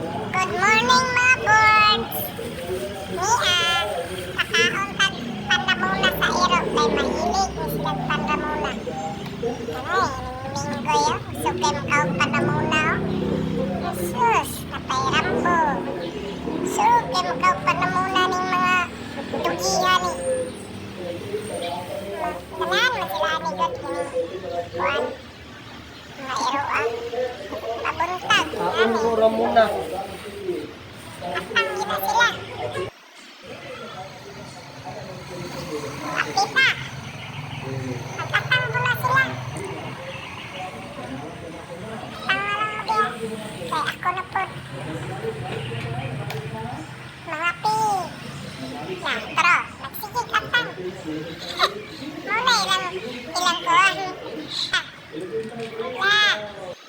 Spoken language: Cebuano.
Good morning, mga birds! Nia, pakaon tag pandamuna sa iro kay mahilig ni sila pandamuna. Ano eh, minggoy oh, so kay makaon pandamuna oh. Jesus, napayrambo. So kay makaon pandamuna ning mga dugihan ni. Ganahan man sila ni God kini kuan. Mga iro ah. Pabuntag. Kaon Ani. ko ra muna. Atang gina sila. Apita. Magkatang bula sila. Atang na lang mo diya. Kay ako na po. Mga pi. Na, pero, nagsigig atang. Muna ilang, ilang kuwan. Ah. La.